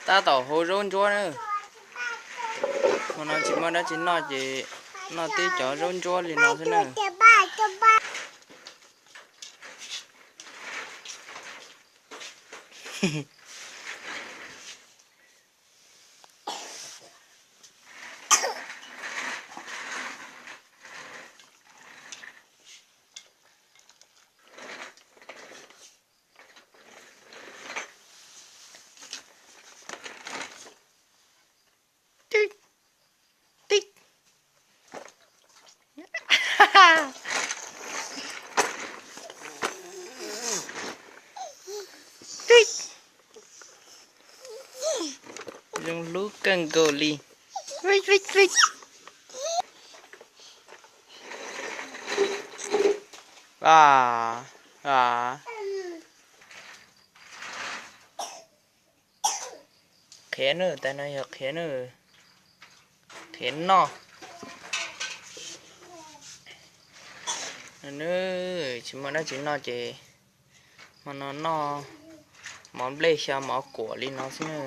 Tab tom hau zaub ntsuab na. Hmo no tsis muaj dab tsi noj ces noj tib cov zaub ntsuab li no xwb na. Zoo hlub kawg nkaus li. Qhiav na, tais no yog qhiav na, qhiav noj. Tsis muaj dab tsi noj ces hmo no noj mov nplej xyaw mov kuam li no xwb na.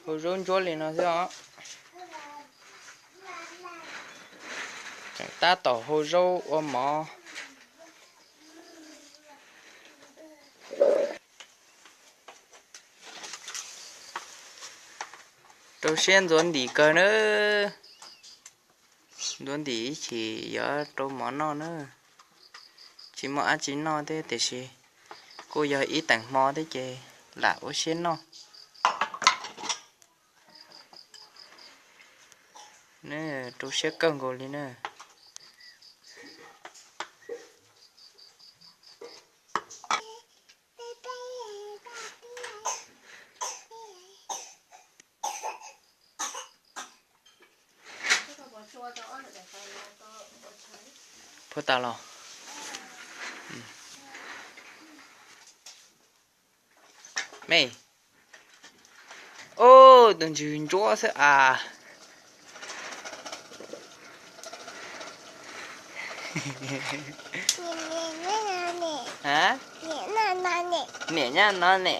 Hau zaub ntsuab li no xwb os. Tseem tab tom hau zaub ua mov. Rau siab ntxuav ntim kawg na. Ntxuav ntim ib chim yuav rau mov noj na. Tsis muaj dab tsi noj thiab tiam sis kuj yog ib teem hmo thiab ces lam ua siab noj. Rau siab kawg nkaus li na. Puas tas los? Me, ub, tus ntswg ntsuab xwb as. Niam nyab no ne.